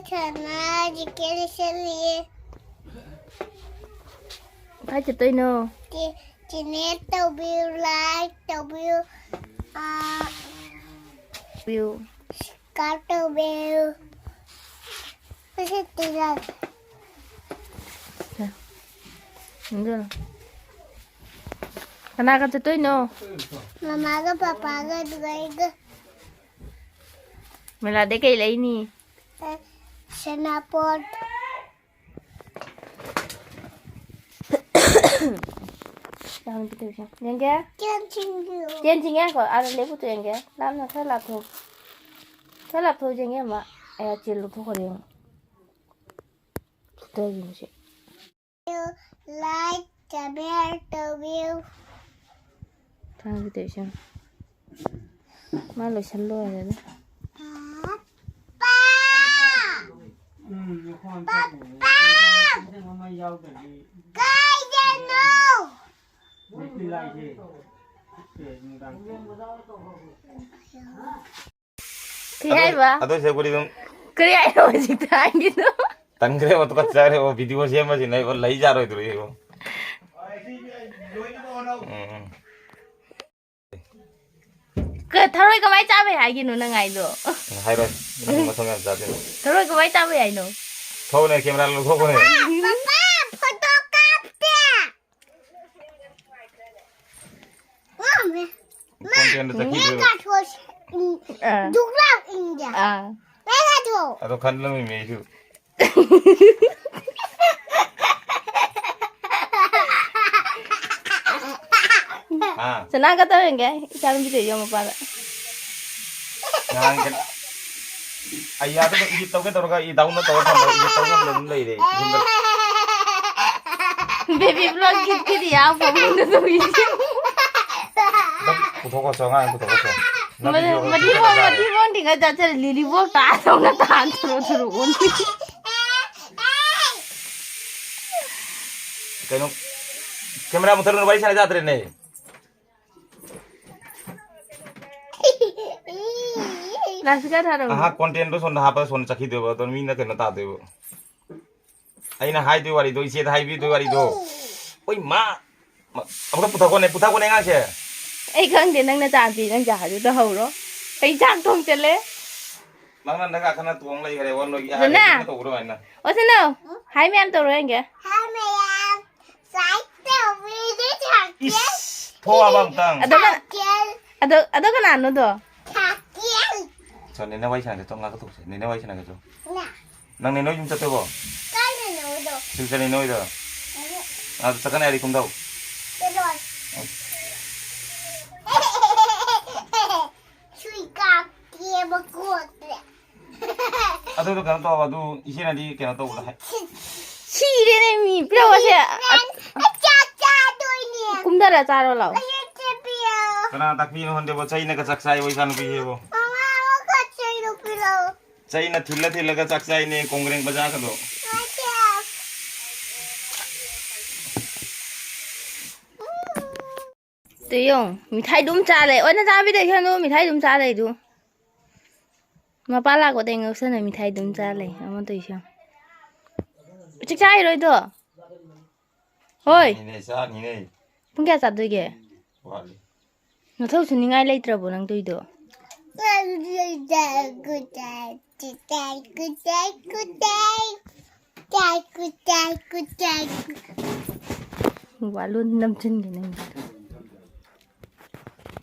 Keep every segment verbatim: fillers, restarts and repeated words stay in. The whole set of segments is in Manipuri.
ꯁꯅꯥ ꯖꯤꯀꯦ ꯂꯤꯁꯜꯂꯤꯌꯦ꯫ ꯀꯥꯏ ꯆꯠꯇꯣꯏꯅꯣ? ꯆꯦ-, ꯆꯦꯅꯦꯜ ꯇꯧꯕꯤꯌꯨ, ꯂꯥꯏꯛ ꯇꯧꯕꯤꯌꯨ, ꯑꯥ, ꯕꯤꯌꯨ꯫ ꯁꯕꯁꯀ꯭ꯔꯥꯏꯕ ꯇꯧꯕꯤꯌꯨ꯫ ꯃꯁꯤ ꯇꯤꯔꯥ꯫ ꯁꯦ, ꯅꯝꯖꯜꯂꯣ꯫ ꯀꯅꯥꯒ ꯆꯠꯇꯣꯏꯅꯣ? ꯃꯃꯥꯒ ꯄꯄꯥꯒ ꯑꯗꯨꯒ ꯑꯩꯒ꯫ ꯃꯦꯂꯥꯗꯩ ꯀꯩ ꯂꯩꯅꯤ? ꯑ, ꯁꯦꯅꯥꯄꯣꯠ꯫ ꯌꯦꯡꯒꯦ? ꯆꯦꯟ ꯆꯤꯡꯉꯨ꯫ ꯆꯦꯟ ꯆꯤꯡꯉꯦ, ꯉꯥꯏꯈꯣ, ꯑꯥꯗ ꯂꯦꯞꯄꯨꯇꯣ ꯌꯦꯡꯒꯦ꯫ ꯂꯥꯞꯅ ꯈꯔ ꯂꯥꯞꯊꯣꯛ-, ꯈꯔ ꯂꯥꯞꯊꯣꯛꯑ ꯌꯦꯡꯒꯦ ꯑꯃ꯫ ꯑꯌꯥ, ꯆꯦꯟ ꯂꯧꯊꯣꯛꯈ꯭ꯔꯦ ꯌꯦꯡꯉꯣ꯫ ꯀꯩꯒꯤꯅꯣ ꯁꯤ? ꯂꯥꯏꯛ, ꯀꯃꯦꯟ ꯇꯧꯕꯤꯌꯨ꯫ ꯊꯥꯡꯒꯤ ꯇꯧꯏꯁꯦ ꯌꯦꯡꯉꯣ꯫ ꯃꯥ ꯂꯣꯏꯁꯜ ꯂꯣꯏꯔꯦꯗ꯫ ꯄꯥꯄꯥ! ꯄꯥꯄꯥ! ꯀꯥꯏꯗꯅꯣ? ꯀꯩ ꯑꯗꯨ, ꯍꯥꯏꯕ? ꯑꯗꯨ ꯁꯔꯨꯛꯄꯨꯗꯤ ꯑꯗꯨꯝ ꯀꯔꯤ ꯍꯥꯏꯅꯣ ꯍꯧꯖꯤꯛꯇ ꯍꯥꯏꯒꯤꯗꯣ? ꯇꯟꯈ꯭ꯔꯦꯕ, ꯇꯨꯀꯠꯆꯈ꯭ꯔꯦꯕ, ꯚꯤꯗꯤꯑꯣ ꯁꯦꯝꯕꯁꯤꯅ ꯑꯩꯕꯨ ꯂꯩ ꯆꯥꯔꯣꯏꯗꯣꯔꯤ ꯑꯩꯕꯨ꯫ ꯎꯝ꯫ ꯀ-, ꯊꯔꯣꯏ ꯀꯃꯥꯏ ꯆꯥꯕꯩ ꯍꯥꯏꯒꯤꯅꯣ ꯅꯪ ꯍꯥꯏꯗꯣ? ꯎꯝ, ꯍꯥꯏꯔꯣꯏ꯫ ꯅꯪ ꯃꯊꯣꯡ ꯌꯥꯝ ꯆꯥꯗꯦ꯫ ꯊꯔꯣꯏ ꯀꯃꯥꯏ ꯆꯥꯕꯩ ꯍꯥꯏꯅꯣ? ꯊꯣꯛꯎꯅꯦ, ꯀꯦꯃꯦꯔꯥ ꯂꯧꯊꯣꯛꯈꯣꯅꯦ꯫ ꯄꯥꯄꯥ, ꯐꯣꯇꯣ ꯀꯥꯞꯇꯦ꯫ ꯃꯝꯃꯦ꯫ ꯐꯣꯟ ꯐꯦꯟꯗ ꯆꯠꯈꯤꯗ꯭ꯔꯦꯕ꯫ ꯃꯦꯒꯥ ꯊꯣꯛ-, ꯎꯝ, ꯑꯥ꯫ ꯗꯨꯛꯂꯥꯎ ꯏꯟꯗꯤꯌꯥ꯫ ꯑꯥ꯫ ꯃꯦꯒꯥ ꯊꯣꯛ꯫ ꯑꯗꯣ ꯈꯟꯂꯝꯃꯤꯅꯦ ꯑꯩꯁꯨ꯫ ꯍꯥ? ꯁꯅꯥ ꯀ ꯇꯧꯔꯤꯒꯦ? ꯏꯆꯥꯅꯨꯄꯤꯗ ꯌꯣꯝ ꯃꯄꯥꯗ꯫ ꯅꯍꯥꯟ ꯀꯩꯅꯣ, ꯑꯩ ꯌꯥꯗꯕ edit ꯇꯧꯒꯦ ꯇꯧꯔꯒ ꯑꯩ download ꯇꯧꯔ ꯊꯝꯕ, edit ꯇꯧ ꯉꯝꯗꯅ ꯑꯗꯨꯝ ꯂꯩꯔꯦ ꯌꯨꯝꯗ꯫ Baby vlog ꯒꯤꯗꯤ ꯌꯥꯎ ꯐꯃꯨꯡꯗ ꯇꯧꯔꯤꯁꯦ꯫ ꯑꯗꯨꯝ ꯄꯨꯊꯣꯛꯈꯣ ꯆꯣ, ꯑꯉꯥꯡ ꯄꯨꯊꯣꯛꯈꯣ ꯆꯣ꯫ ꯃꯊꯤ ꯕꯣꯡ, ꯃꯊꯤ ꯕꯣꯡ ꯇꯤꯡꯉ ꯆꯥꯊꯔ ꯂꯤꯂꯤ ꯕꯣꯡ ꯇꯥꯗꯧꯅ ꯇꯥꯟ ꯊꯨꯔꯨ ꯊꯨꯔꯨ ꯑꯣꯟꯕꯤ꯫ ꯀꯩꯅꯣ, camera ꯃꯨꯊꯠꯂꯨꯅꯨ, ꯋꯥꯔꯤ ꯁꯥꯟꯅ ꯌꯥꯗ꯭ꯔꯦꯅꯦ꯫ ꯂꯥꯁꯤꯀꯥ ꯊꯥꯔꯛꯑꯣ꯫ ꯑꯍꯥ, ꯀꯣꯟꯇꯦꯟꯗꯣ ꯁꯣꯝꯗ ꯍꯥꯞꯄꯒ ꯁꯣꯝꯗ ꯆꯠꯈꯤꯗꯣꯏꯕ, ꯑꯗꯣ ꯃꯤꯅ ꯀꯩꯅꯣ ꯇꯥꯗꯣꯏꯕ꯫ ꯑꯩꯅ ꯍꯥꯏꯗꯣꯏ ꯋꯥꯔꯤꯗꯣ, ꯏꯆꯦꯗ ꯍꯥꯏꯕꯤꯗꯣꯏ ꯋꯥꯔꯤꯗꯣ꯫ ꯑꯣꯏ ꯃꯥ! ꯃ-, ꯑꯃꯨꯛꯇ ꯄꯨꯊꯣꯛꯀꯣꯅꯦ, ꯄꯨꯊꯣꯛꯀꯣꯅꯦ ꯑꯉꯥꯡꯁꯦ꯫ ꯑꯩ ꯈꯪꯗꯦ, ꯅꯪ ꯅꯆꯥꯅꯨꯄꯤ, ꯅꯪ ꯆꯥ ꯍꯥꯏꯗꯨꯗ ꯍꯧꯔꯣ꯫ ꯑꯩ ꯆꯥꯛ ꯊꯣꯡ ꯆꯠꯂꯦ꯫ ꯅꯪꯅ ꯅꯪ ꯉꯥꯛꯇꯅ ꯇꯣꯡ ꯂꯩꯈ꯭ꯔꯦ, ꯋꯥ ꯂꯣꯏ ꯖꯅꯥ! ꯍꯥꯏꯔꯦ, ꯇꯧꯕ꯭ꯔꯣ ꯍꯥꯏꯅ? ꯑꯣ ꯁꯅꯧ! ꯍꯥꯏ ꯃꯌꯥꯝ ꯇꯧꯔꯣ ꯌꯦꯡꯒꯦ꯫ ꯍꯥꯏ ꯃꯌꯥꯝ, ꯁꯥꯏꯠ ꯇꯧꯕꯤꯗꯤ ꯊꯥꯡꯀꯦꯜ꯫ ꯏꯁ! ꯊꯣꯛꯑꯕ ꯑꯝꯇꯪ꯫ ꯑꯗꯣ ꯀꯅꯥ-, ꯊꯥꯡꯀꯦꯜ꯫ ꯑꯗꯣ, ꯑꯗꯣ ꯀꯅꯥꯅꯣꯗꯣ? ꯊꯥꯡꯀꯦꯜ꯫ ꯆꯣ, ꯅꯦꯅꯦ ꯋꯥꯔꯤ ꯁꯥꯟꯅꯒꯦ ꯆꯣ, ꯉꯥꯛꯇ ꯊꯣꯛꯁꯦ꯫ ꯅꯦꯅꯦ ꯋꯥꯔꯤ ꯁꯥꯟꯅꯒꯦ ꯆꯣ꯫ ꯅ꯫ ꯅꯪ ꯅꯦꯅꯦ ꯍꯣꯏ ꯌꯨꯝ ꯆꯠꯇꯣꯏꯕꯣ? ꯀꯥꯏꯗꯅꯣꯗꯣ? ꯁꯤꯜꯆꯔ ꯅꯦꯅꯦ ꯍꯣꯏꯗ? ꯎꯝ꯫ ꯑꯗꯨ ꯆꯠꯀꯅꯤ ꯍꯥꯏꯗꯤ ꯀꯨꯝꯊꯧ꯫ ꯆꯠꯂꯣꯏ꯫ ꯁꯨꯏ ꯀꯥꯞꯀꯦꯕ ꯀꯣꯠꯂꯦ꯫ ꯑꯗꯨꯗꯣ ꯀꯩꯅꯣ ꯇꯧ, ꯑꯗꯨ ꯏꯆꯦꯅꯗꯤ ꯀꯩꯅꯣ ꯇꯧꯕꯗ ꯍꯥꯏ-, ꯁꯤꯔꯦꯅꯦ ꯃꯤ, ꯄꯤꯔꯛꯑꯣꯁꯦ꯫ ꯅꯪ ꯆꯥꯛ ꯆꯥꯗꯣꯏꯅꯦ꯫ ꯀꯨꯝꯊꯔ ꯆꯥꯔꯣ ꯂꯥꯛꯑꯣ꯫ ꯑꯩ ꯆꯥꯛ ꯄꯤꯔꯛꯑꯣ꯫ ꯀꯅꯥ ꯇꯥꯛꯄꯤꯅꯣ ꯈꯪꯗꯦꯕꯣ, ꯆꯩꯅꯒ ꯆꯥꯛ ꯆꯥꯏꯕꯣ ꯏꯆꯥꯅꯨꯄꯤꯁꯤꯕꯣ꯫ ꯃꯃꯥ, ꯑꯃꯨꯛꯀ ꯆꯩꯗꯣ ꯄꯤꯔꯛꯑꯣ꯫ ꯆꯩꯅ ꯊꯤꯜꯂ ꯊꯤꯜꯂꯒ ꯆꯥꯛ ꯆꯥꯏꯅꯦ, ꯀꯣꯡꯒ꯭ꯔꯦꯡ ꯕꯖꯥꯔꯒꯗꯣ꯫ ꯅꯠꯇꯦ꯫ ꯇꯨ ꯌꯦꯡꯉꯨ, ꯃꯤꯊꯥꯏꯗꯨꯝ ꯆꯥ ꯂꯩ꯫ ꯑꯣ, ꯅꯆꯥꯅꯨꯄꯤꯗꯣ ꯏꯁꯥꯅꯨ ꯃꯤꯊꯥꯏꯗꯨꯝ ꯆꯥ ꯂꯩꯗꯨ꯫ ꯃꯄꯥ ꯂꯥꯛꯄꯗꯩ ꯉꯥꯎꯁꯟꯅ ꯃꯤꯊꯥꯏꯗꯨꯝ ꯆꯥ ꯂꯩ꯫ ꯑꯃ ꯇꯧꯏꯁꯦ ꯌꯦꯡꯉꯨ꯫ ꯆꯥꯛ ꯆꯥꯈꯤꯔꯣꯏꯗꯣ? ꯍꯣꯏ꯫ ꯆꯥꯅꯤꯅꯦ, ꯆꯥꯅꯤꯅꯦ꯫ ꯄꯨꯡ ꯀꯌꯥ ꯆꯥꯗꯣꯏꯒꯦ? ꯋꯥꯠꯂꯤ꯫ ꯅꯊꯧ ꯁꯨꯅꯤꯡꯉꯥꯏ ꯂꯩꯇ꯭ꯔꯕꯣ ꯅꯪ ꯇꯧꯏꯗꯣ? ꯋꯥꯂꯣꯟ ꯅꯝꯁꯤꯟꯒꯦ ꯅꯪꯒꯤꯗꯣ꯫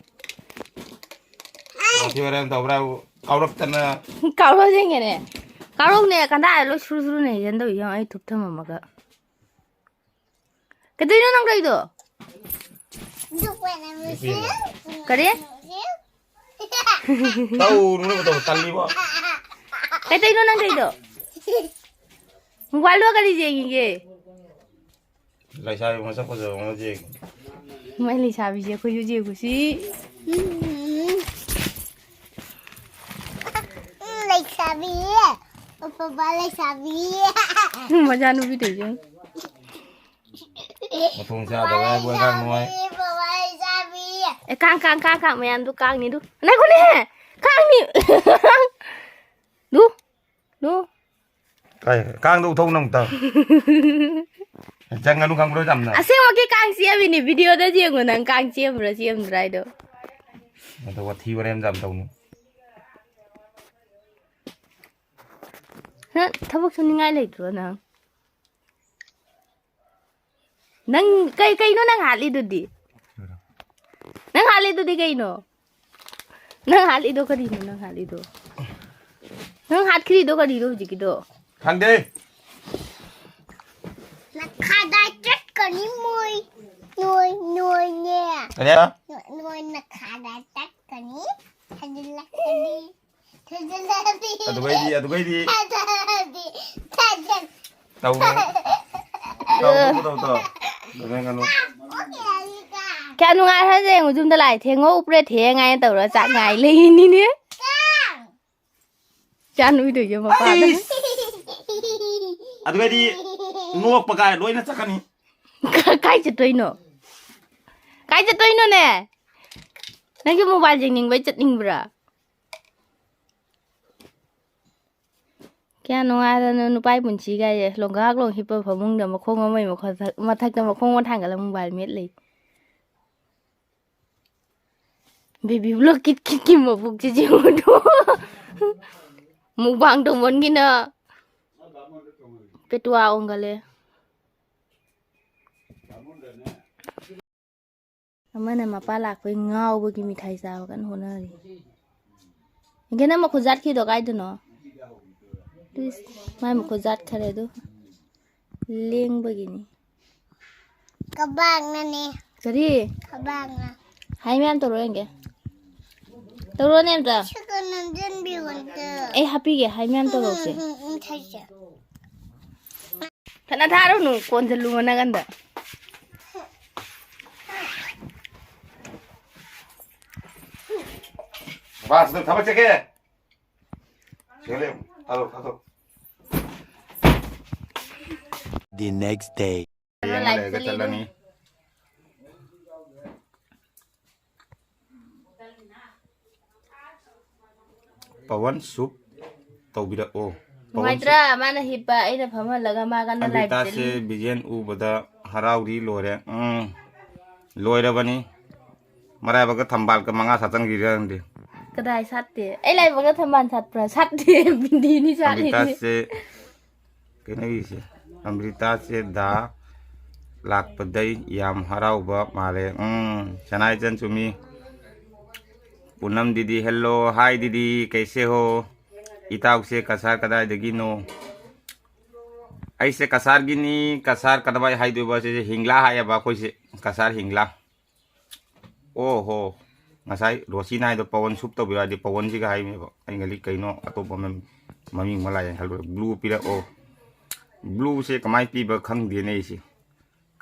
ꯋꯥꯊꯤ ꯋꯥꯔꯦꯝ ꯇꯧꯕ꯭ꯔꯥ? ꯀꯥꯎꯔꯛꯇꯅ꯫ ꯀꯥꯎꯔꯛꯑꯣ ꯌꯦꯡꯒꯦꯅꯦ꯫ ꯀꯥꯎꯔꯛꯎꯅꯦ, ꯀꯗꯥꯏ ꯂꯣꯏ ꯁꯨꯔꯨ ꯁꯨꯔꯨꯅꯦ ꯍꯩꯖꯟꯗꯧ ꯌꯦꯡꯉꯣ, ꯑꯩ ꯊꯨꯞ ꯊꯝꯃꯝꯃꯒ꯫ ꯀꯩꯗꯧꯔꯤꯅꯣ ꯅꯪ ꯇꯧꯔꯤꯗꯣ? ꯀꯔꯤ? ꯇꯧꯔꯨꯅꯨ ꯇꯧ, ꯇꯜꯂꯤꯕꯣ꯫ ꯀꯩꯗꯧꯔꯤꯅꯣ ꯅꯪ ꯇꯧꯔꯤꯗꯣ? ꯃꯣꯕꯥꯏꯜꯗꯣ ꯀꯔꯤ ꯌꯦꯡꯉꯤꯒꯦ? ꯂꯩꯁꯥꯕꯤ ꯃꯁꯛ ꯐꯖꯕ ꯑꯃ ꯌꯦꯡꯉꯤ꯫ ꯃꯥꯏ ꯂꯩꯁꯥꯕꯤꯁꯦ ꯑꯩꯈꯣꯏꯁꯨ ꯌꯦꯡꯉꯨꯁꯤ꯫ ꯎꯝ, ꯂꯩꯁꯥꯕꯤ꯫ ꯑꯐꯕ ꯂꯩꯁꯥꯕꯤ꯫ ꯃꯆꯥꯅꯨꯄꯤ ꯇꯧꯔꯤꯁꯦ꯫ ꯃꯇꯣꯡ ꯆꯥꯗꯕ ꯍꯥꯏꯕꯨ ꯑꯉꯥꯡ ꯅꯨꯡꯉꯥꯏ꯫ ꯑꯐꯕ ꯂꯩꯁꯥꯕꯤ꯫ ꯑꯦ, ꯀꯥꯡ, ꯀꯥꯡ, ꯀꯥꯡ, ꯀꯥꯡ ꯃꯌꯥꯝꯗꯨ ꯀꯥꯡꯅꯤꯗꯨ꯫ ꯉꯥꯏꯈꯣꯅꯦꯍꯦ! ꯀꯥꯡꯅꯤ꯫ ꯗꯨ꯫ ꯗꯨ꯫ ꯀꯥꯏ? ꯀꯥꯡꯗꯣ ꯎꯊꯧ ꯅꯪ ꯑꯝꯇ꯫ ꯆꯪꯒꯅꯨ ꯈꯪꯕ꯭ꯔꯣ ꯌꯥꯝꯅ? ꯑꯁꯦꯡꯃꯛꯀꯤ ꯀꯥꯡ ꯆꯦꯟꯕꯤꯅꯤ꯫ ꯚꯤꯗꯤꯑꯣꯗ ꯌꯦꯡꯉꯣ ꯅꯪ ꯀꯥꯡ ꯆꯦꯟꯕ꯭ꯔꯥ ꯆꯦꯟꯗ꯭ꯔꯥ ꯍꯥꯏꯗꯣ꯫ ꯑꯗꯣ ꯋꯥꯊꯤ ꯋꯥꯔꯦꯝ ꯌꯥꯝ ꯇꯧꯅꯨ꯫ ꯅꯪ ꯊꯕꯛ ꯁꯨꯅꯤꯡꯉꯥꯏ ꯂꯩꯇ꯭ꯔꯣ ꯅꯪ? ꯅꯪ ꯀꯩ, ꯀꯩꯅꯣ ꯅꯪ ꯍꯥꯠꯂꯤꯗꯨꯗꯤ? ꯅꯪ ꯍꯥꯠꯂꯤꯗꯨꯗꯤ ꯀꯩꯅꯣ? ꯅꯪ ꯍꯥꯠꯂꯤꯗꯣ ꯀꯔꯤꯅꯣ ꯅꯪ ꯍꯥꯠꯂꯤꯗꯣ? ꯅꯪ ꯍꯥꯠꯈ꯭ꯔꯤꯗꯣ ꯀꯔꯤꯅꯣ ꯍꯧꯖꯤꯛꯀꯤꯗꯣ? ꯈꯪꯗꯦ꯫ ꯅꯈꯥꯗ ꯆꯠꯀꯅꯤ ꯃꯣꯏ꯫ ꯅꯣꯏ, ꯅꯣꯏꯅꯦ꯫ ꯀꯔꯤ ꯍꯥꯏꯕ? ꯅꯣꯏ, ꯅꯣꯏ ꯅꯈꯥꯗ ꯆꯠꯀꯅꯤ꯫ ꯊꯥꯖꯤꯜꯂꯛꯀꯅꯤ꯫ ꯊꯥꯖꯤꯜꯂꯛꯀꯅꯤ꯫ ꯑꯗꯨꯒꯩꯗꯤ, ꯑꯗꯨꯒꯩꯗꯤ꯫ ꯊꯥꯖꯤꯜꯂꯛꯀꯅꯤ꯫ ꯊꯥꯖꯤꯜ- ꯇꯧꯅꯨ꯫ ꯇꯧꯅꯨ, ꯇꯧ, ꯇꯧ꯫ ꯑꯗꯨꯃꯥꯏꯅ ꯉꯥꯡꯅꯨ꯫ ꯀꯌꯥ ꯅꯨꯡꯉꯥꯏꯈ꯭ꯔꯖꯦ ꯌꯦꯡꯉꯨ, ꯌꯨꯝꯗ ꯂꯥꯛꯑꯦ, "ꯊꯦꯡꯉꯧ ꯄ꯭ꯔꯦ ꯊꯦꯡ" ꯍꯥꯏꯅ ꯇꯧꯔ ꯆꯥꯛ ꯉꯥꯏ ꯂꯩꯅꯤꯅꯦ꯫ ꯀꯌꯥ ꯅꯨꯃꯤꯠꯇꯣ ꯌꯦꯡꯉꯣ, ꯃꯄꯥꯗ꯫ ꯑꯩꯁ! ꯑꯗꯨꯒꯗꯤ ꯅꯣꯛꯄ ꯀꯥꯏ ꯂꯣꯏꯅ ꯆꯠꯀꯅꯤ꯫ ꯀꯥꯏ ꯆꯠꯇꯣꯏꯅꯣ? ꯀꯥꯏ ꯆꯠꯇꯣꯏꯅꯣꯅꯦ? ꯅꯪꯒꯤ ꯃꯣꯕꯥꯏꯜ ꯌꯦꯡꯅꯤꯡꯕꯩ ꯆꯠꯅꯤꯡꯕ꯭ꯔꯥ? ꯀꯌꯥ ꯅꯨꯡꯉꯥꯏꯗꯅꯣ ꯅꯨꯄꯥꯒꯤ ꯄꯨꯟꯁꯤ ꯀꯥꯏꯁꯦ, ꯂꯣꯡꯒꯥꯛ ꯂꯣꯡ ꯍꯤꯞꯄ ꯐꯃꯨꯡꯗ ꯃꯈꯣꯡ ꯑꯃꯒꯤ ꯃꯈꯥ-, ꯃꯊꯛꯇ ꯃꯈꯣꯡ ꯑꯃ ꯊꯥꯡꯒꯠꯂ ꯃꯣꯕꯥꯏꯜ ꯃꯦꯠ ꯂꯩ꯫ ꯕꯦꯕꯤ ꯕ꯭ꯂꯣꯛ ꯀꯤꯠ ꯀꯤꯠꯀꯤ ꯃꯕꯨꯛꯁꯦ ꯌꯦꯡꯉꯨꯗꯣ꯫ ꯃꯨꯛꯕꯥꯡ ꯇꯧꯃꯟꯒꯤꯅ ꯄꯦꯇꯨꯋꯥ ꯑꯣꯟꯒꯜꯂꯦ꯫ ꯑꯃꯅ ꯃꯄꯥ ꯂꯥꯛꯄꯩ ꯉꯥꯎꯕꯒꯤ ꯃꯤꯊꯥꯏ ꯆꯥꯕ ꯀꯟꯅ ꯍꯣꯠꯅꯔꯤ꯫ ꯌꯦꯡꯒꯦ, ꯅꯪ ꯃꯈꯨꯠ ꯆꯥꯠꯈꯤꯗꯣ ꯀꯥꯏꯗꯅꯣ? ꯏꯁ, ꯃꯥꯏ ꯃꯈꯨꯠ ꯆꯥꯠꯈꯔꯦ ꯑꯗꯨ꯫ ꯂꯦꯡꯕꯒꯤꯅꯤ꯫ ꯀꯕꯥꯛꯅꯅꯦ꯫ ꯀꯔꯤ? ꯀꯕꯥꯛꯅ꯫ ꯍꯥꯏ ꯃꯌꯥꯝ ꯇꯧꯔꯣ ꯌꯦꯡꯒꯦ꯫ ꯇꯧꯔꯣꯅꯦ ꯑꯝꯇ꯫ ꯁꯤꯒ ꯅꯝꯖꯟꯕꯤꯌꯣ ꯑꯝꯇ꯫ ꯑꯩ ꯍꯥꯞꯄꯤꯒꯦ, ꯍꯥꯏ ꯃꯌꯥꯝ ꯇꯧꯔꯛꯁꯦ꯫ ꯎꯝ, ꯎꯝ, ꯎꯝ, ꯊꯥꯏꯁꯦ꯫ ꯐꯅ ꯊꯥꯔꯨꯅꯨ, ꯀꯣꯟꯁꯤꯜꯂꯨ ꯃꯅꯥꯀꯟꯗ꯫ ꯕꯥꯁ, ꯅꯪ ꯊꯕꯛ ꯆꯠꯀꯦ? ꯁꯤꯗ ꯂꯩꯌꯨ꯫ ꯊꯥꯗꯣꯛ, ꯊꯥꯗꯣꯛ꯫ The next day. ꯍꯌꯦꯡ ꯂꯥꯏꯐ ꯂꯩꯔꯒ ꯆꯠꯂꯤꯗꯣ꯫ ꯆꯠꯂꯅꯤ꯫ ꯄꯋꯟ ꯁꯨꯞ ꯇꯧꯕꯤꯔꯛꯑꯣ꯫ ꯄꯋꯟ ꯁꯨꯞ꯫ ꯅꯨꯡꯉꯥꯏꯇ꯭ꯔꯥ? ꯃꯥꯅ ꯍꯤꯞꯄ, ꯑꯩꯅ ꯐꯝꯍꯜꯂꯒ ꯃꯥ ꯀꯟꯅ live ꯑꯃ꯭ꯔꯤꯇꯥꯁꯦ ꯆꯠꯂꯤ꯫ ꯕꯤꯖꯦꯟ ꯎꯕꯗ ꯍꯔꯥꯎꯔꯤ ꯂꯣꯏꯔꯦ꯫ ꯎꯝ, ꯂꯣꯏꯔꯕꯅꯤ꯫ ꯃꯔꯥꯏꯕꯛꯀ ꯊꯝꯕꯥꯜꯒ ꯃꯉꯥ ꯁꯥꯠꯆꯟꯈꯤꯔ ꯈꯪꯗꯦ꯫ ꯀꯗꯥꯏ ꯁꯥꯠꯇꯦ? ꯑꯩ ꯂꯥꯏꯕꯛꯀ ꯊꯝꯕꯥꯜ ꯁꯥꯠꯄ꯭ꯔꯥ? ꯁꯥꯠꯇꯦ꯫ ꯕꯤꯟꯗꯤꯅꯤ ꯁꯥꯠꯂꯤꯁꯦ꯫ ꯑꯝꯔꯤꯇꯥꯁꯦ ꯀꯩꯅꯣꯒꯤꯁꯦ, ꯑꯝꯔꯤꯇꯥꯁꯦ ꯗꯥ ꯂꯥꯛꯄꯗꯩ ꯌꯥꯝ ꯍꯔꯥꯎꯕ ꯃꯥꯜꯂꯦ꯫ ꯎꯝ, ꯁꯅꯥꯏꯆꯟ ꯆꯨꯝꯃꯤ꯫ ꯄꯨꯅꯝ ꯗꯤꯗꯤ, hello, hi ꯗꯤꯗꯤ, ꯀꯩꯁꯦ ꯍꯣ? ꯏꯇꯥꯎꯁꯦ ꯀꯁꯥꯔ ꯀꯗꯥꯏꯗꯒꯤꯅꯣ? ꯑꯩꯁꯦ ꯀꯁꯥꯔꯒꯤꯅꯤ꯫ ꯀꯁꯥꯔ ꯀꯗꯥꯏ ꯍꯥꯏꯗꯣꯏꯕ? ꯁꯤꯁꯦ ꯍꯤꯡꯂꯥ ꯍꯥꯏꯌꯦꯕ ꯑꯩꯈꯣꯏꯁꯦ, ꯀꯁꯥꯔ ꯍꯤꯡꯂꯥ꯫ ꯑꯣ ꯍꯣ, ꯉꯁꯥꯏ ꯔꯣꯁꯤꯅ ꯍꯥꯏꯗꯣ ꯄꯋꯟ ꯁꯨꯞ ꯇꯧꯕꯤꯔꯣ ꯍꯥꯏꯗꯤ ꯄꯋꯟꯁꯤꯒ ꯍꯥꯏꯕꯅꯦꯕ꯫ ꯑꯩꯅꯗꯤ ꯀꯩꯅꯣ ꯑꯇꯣꯞꯄ ꯃꯃꯤꯡ, ꯃꯃꯤꯡ ꯑꯃ ꯂꯥꯛꯑꯦꯅ ꯈꯜꯂꯨꯔꯦ꯫ Blue ꯄꯤꯔꯛꯑꯣ꯫ Blueꯁꯦ ꯀꯃꯥꯏꯅ ꯄꯤꯕ ꯈꯪꯗꯦꯅꯦ ꯑꯩꯁꯦ꯫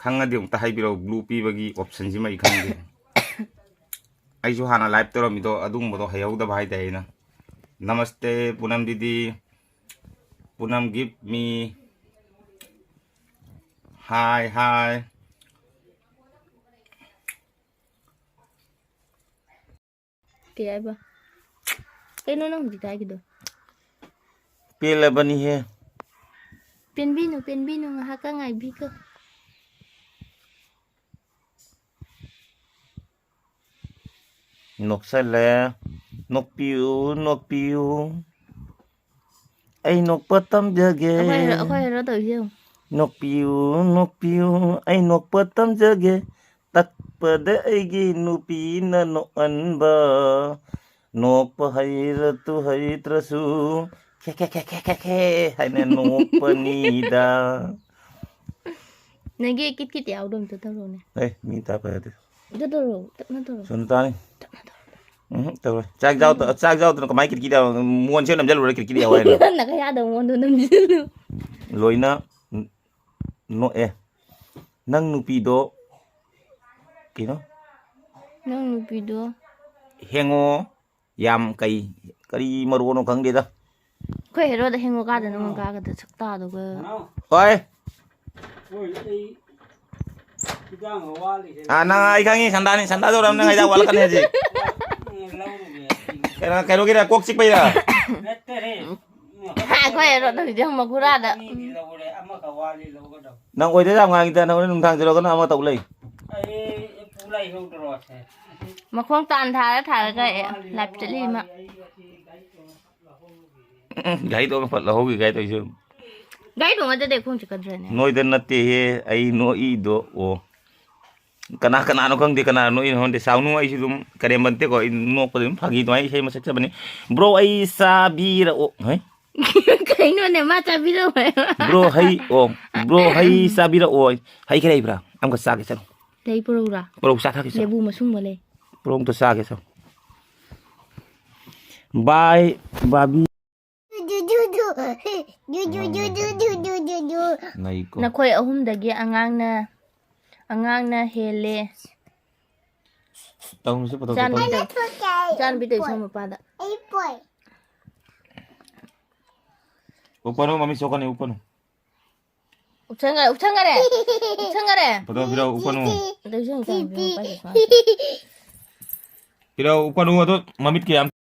ꯈꯪꯉꯗꯤ ꯑꯃꯨꯛꯇ ꯍꯥꯏꯕꯤꯔꯛꯑꯣ, blue ꯄꯤꯕꯒꯤ optionꯁꯤꯃ ꯑꯩ ꯈꯪꯗꯦ꯫ ꯑꯩꯁꯨ ꯍꯥꯟꯅ live ꯇꯧꯔꯝꯃꯤꯗꯣ ꯑꯗꯨꯒꯨꯝꯕꯗꯣ ꯍꯩꯍꯧꯗꯕ ꯍꯥꯏꯇꯥꯔꯦ ꯑꯩꯅ꯫ Namaste ꯄꯨꯅꯝ ꯗꯤꯗꯤ꯫ ꯄꯨꯅꯝ give me hi, hi꯫ ꯀꯩ ꯍꯥꯏꯕ? ꯀꯩꯅꯣ ꯅꯪ ꯍꯧꯖꯤꯛ ꯍꯥꯏꯒꯤꯗꯣ? ꯄꯦꯜꯂꯕꯅꯤꯍꯦ꯫ ꯄꯦꯟꯕꯤꯅꯨ, ꯄꯦꯟꯕꯤꯅꯨ, ꯉꯥꯏꯍꯥꯛꯀ ꯉꯥꯏꯕꯤꯈꯣ꯫ ꯅꯣꯛꯁꯜꯂꯦ꯫ ꯅꯣꯛꯄꯤꯌꯨ, ꯅꯣꯛꯄꯤꯌꯨ꯫ ꯑꯩ ꯅꯣꯛꯄ ꯇꯝꯖꯒꯦ꯫ ꯑꯩꯈꯣꯏ ꯍꯦꯔꯣ, ꯑꯩꯈꯣꯏ ꯍꯦꯔꯣ ꯇꯧꯔꯤꯁꯦ ꯌꯦꯡꯉꯨ꯫ ꯅꯣꯛꯄꯤꯌꯨ, ꯅꯣꯛꯄꯤꯌꯨ, ꯑꯩ ꯅꯣꯛꯄ ꯇꯝꯖꯒꯦ꯫ ꯇꯛꯄꯗ ꯑꯩꯒꯤ ꯅꯨꯄꯤꯅ ꯅꯣꯛꯍꯟꯕ꯫ ꯅꯣꯛꯄ ꯍꯩꯔꯁꯨ ꯍꯩꯇ꯭ꯔꯁꯨ ꯈꯦ ꯈꯦ ꯈꯦ ꯈꯦ ꯈꯦ ꯈꯦ ꯍꯥꯏꯅ ꯅꯣꯛꯄꯅꯤꯗ꯫ ꯅꯪꯒꯤ ꯀꯤꯠ ꯀꯤꯠ ꯌꯥꯎꯗꯣ ꯑꯝꯇ ꯇꯧꯔꯣꯅꯦ꯫ ꯑꯦ, ꯃꯤ ꯇꯥꯕ ꯌꯥꯗꯦ꯫ ꯑꯝꯇ ꯇꯧꯔꯣ, ꯇꯞꯅ ꯇꯧꯔꯣ꯫ ꯁꯣꯝꯗ ꯇꯥꯅꯤ꯫ ꯇꯞꯅ ꯇꯧꯔꯣ꯫ ꯎꯝ, ꯇꯧꯔꯣꯏ꯫ ꯆꯥꯛ ꯌꯥꯎꯗ-, ꯆꯥꯛ ꯌꯥꯎꯗꯅ ꯀꯃꯥꯏ ꯀꯤꯠꯀꯤꯠ ꯌꯥꯎ-, ꯃꯣꯟꯁꯦ ꯅꯝꯖꯜꯂꯨꯔ ꯀꯤꯠꯀꯤꯠ ꯌꯥꯎ ꯍꯥꯏꯅꯣ? ꯅꯈꯌꯥꯗ ꯃꯣꯟꯗꯣ ꯅꯝꯖꯜꯂꯨ꯫ ꯂꯣꯏꯅ ꯅ-, ꯅꯣꯛꯑꯦ꯫ ꯅꯪ ꯅꯨꯄꯤꯗꯣ ꯀꯩꯅꯣ? ꯅꯪ ꯅꯨꯄꯤꯗꯣ ꯍꯦꯡꯉꯣ꯫ ꯌꯥꯝ ꯀꯩ, ꯀꯔꯤ ꯃꯔꯣꯟꯅꯣ ꯈꯪꯗꯦꯗ꯫ ꯑꯩꯈꯣꯏ ꯍꯦꯔꯣꯗ ꯍꯦꯡꯉꯣ ꯀꯥꯗ ꯅꯪꯉꯣꯟ ꯀꯥꯒꯗ꯭ꯔꯥ? ꯁꯛꯇꯥꯗꯨꯒ꯫ ꯍꯣꯏ꯫ ꯑꯥ, ꯅꯪ ꯑꯩ ꯈꯪꯉꯤ, ꯁꯟꯗꯥꯅꯤ, ꯁꯟꯗꯥ ꯇꯧꯔꯝ ꯅꯪ ꯍꯤꯗꯥꯛ ꯋꯥꯠꯂꯛꯀꯅꯤ ꯍꯧꯖꯤꯛ꯫ ꯀꯩꯅꯣ, ꯀꯩꯅꯣꯒꯤꯔ, ꯀꯣꯛ ꯆꯤꯛꯄꯩꯔ? ꯅꯠꯇꯔꯦ꯫ ꯑꯩꯈꯣꯏ ꯔꯣꯠꯇ ꯍꯧꯖꯤꯛ ꯃꯈꯨꯔꯥꯗ꯫ ꯑꯅꯤꯗꯤ ꯂꯧꯔꯦ, ꯑꯃꯈꯛ ꯋꯥꯠꯂꯤ ꯂꯧꯒꯗꯕ꯫ ꯅꯪ ꯑꯣꯏꯗ ꯌꯥꯝ ꯉꯥꯡꯉꯤꯗ, ꯅꯪ ꯍꯣꯔꯦꯟ ꯅꯨꯡꯗꯥꯡ ꯆꯠꯂꯒꯅ ꯑꯃ ꯇꯧ ꯂꯩ꯫ ꯑꯩ ꯄꯨ ꯂꯩꯍꯧꯗ꯭ꯔꯣꯁꯦ꯫ ꯃꯈꯣꯡ ꯇꯥꯟ ꯊꯥꯔ ꯊꯥꯔꯒ ꯑꯦ, ꯂꯥꯏꯞ ꯆꯠꯂꯤ ꯃꯥ꯫ ꯎꯝ, ꯒꯥꯔꯤ ꯇꯣꯡꯉ ꯐꯠ ꯂꯧꯍꯧꯒꯦ ꯒꯥꯔꯤ ꯇꯧꯔꯤꯁꯦ꯫ ꯒꯥꯔꯤ ꯇꯣꯡꯉꯗꯗꯤ ꯈꯣꯡ ꯆꯠꯀꯗ꯭ꯔꯅꯦ? ꯅꯣꯏꯗ ꯅꯠꯇꯦꯍꯦ, ꯑꯩ ꯅꯣꯛꯏꯗꯣ ꯑꯣ꯫ ꯀꯅꯥ ꯀꯅꯥꯅꯣ ꯈꯪꯗꯦ, ꯀꯅꯥꯅ ꯅꯣꯛꯏꯅꯣ ꯈꯪꯗꯦ꯫ ꯁꯥꯎꯅꯨ, ꯑꯩꯁꯨ ꯑꯗꯨꯝ ꯀꯔꯦꯝꯕ ꯅꯠꯇꯦꯀꯣ, ꯑꯩ ꯅꯣꯛꯄꯗ ꯑꯗꯨꯝ ꯐꯥꯒꯤ ꯑꯗꯨꯃꯥꯏꯅ ꯏꯁꯩ ꯑꯃ ꯁꯛꯆꯕꯅꯤ꯫ ꯕ꯭ꯔꯣ, ꯑꯩ ꯆꯥꯕꯤꯔꯛꯑꯣ꯫ ꯍꯩ? ꯀꯩꯅꯣꯅꯦ ꯃꯥ ꯆꯥꯕꯤꯔꯛꯑꯣ ꯍꯥꯏꯕ? ꯕ꯭ꯔꯣ, ꯍꯩ ꯑꯣ꯫ ꯕ꯭ꯔꯣ, ꯍꯩ ꯆꯥꯕꯤꯔꯛꯑꯣ꯫ ꯍꯩ ꯈꯔ ꯂꯩꯕ꯭ꯔꯥ? ꯑꯃꯈꯛ ꯆꯥꯒꯦ, ꯆꯠꯂꯣ꯫ ꯂꯩ ꯄꯨꯔꯛꯎꯔꯥ? ꯄꯨꯔꯛꯎ, ꯆꯥꯊꯛꯀꯦ, ꯆꯠꯂꯣ꯫ ꯂꯦꯕꯨ ꯃꯁꯨꯡꯕ ꯂꯩ꯫ ꯄꯨꯔꯛꯎ, ꯑꯝꯇ ꯆꯥꯒꯦ, ꯆꯠꯂꯣ꯫ ꯕꯥꯏ, ꯕꯥꯕꯤ꯫ ꯅꯩꯀꯣ꯫ ꯅꯈꯣꯏ ꯑꯍꯨꯝꯗꯒꯤ ꯑꯉꯥꯡꯅ ꯑꯉꯥꯡꯅ ꯍꯦꯜꯂꯦ꯫ ꯇꯧꯅꯨꯁꯦ, ꯄꯣꯇꯣ, ꯏꯆꯥꯅꯨꯄꯤ ꯄꯣꯇꯣ꯫ ꯇꯧ- ꯏꯆꯥꯅꯨꯄꯤ ꯇꯧ ꯏꯁꯧ ꯃꯄꯥꯗ꯫ ꯎꯞꯄꯅꯨ, ꯃꯃꯤ ꯁꯣꯛꯀꯅꯤ, ꯎꯞꯄꯅꯨ꯫ ꯎꯞꯁꯟꯈꯔꯦ, ꯎꯞꯁꯟꯈꯔꯦ, ꯎꯞꯁꯟꯈꯔꯦ꯫ ꯄꯣꯇꯣ ꯄꯤꯔꯛꯑꯣ, ꯎꯞꯄꯅꯨ꯫ ꯑꯗꯩ ꯏꯆꯦ ꯏꯆꯥꯅꯨꯄꯤ ꯃꯄꯥꯁꯦ ꯁꯨꯃꯥꯏꯅ꯫ ꯄꯤꯔꯛꯑꯣ, ꯎꯞꯄꯅꯨ, ꯑꯗꯣ ꯃꯃꯤꯠꯀꯤ ꯌꯥꯝ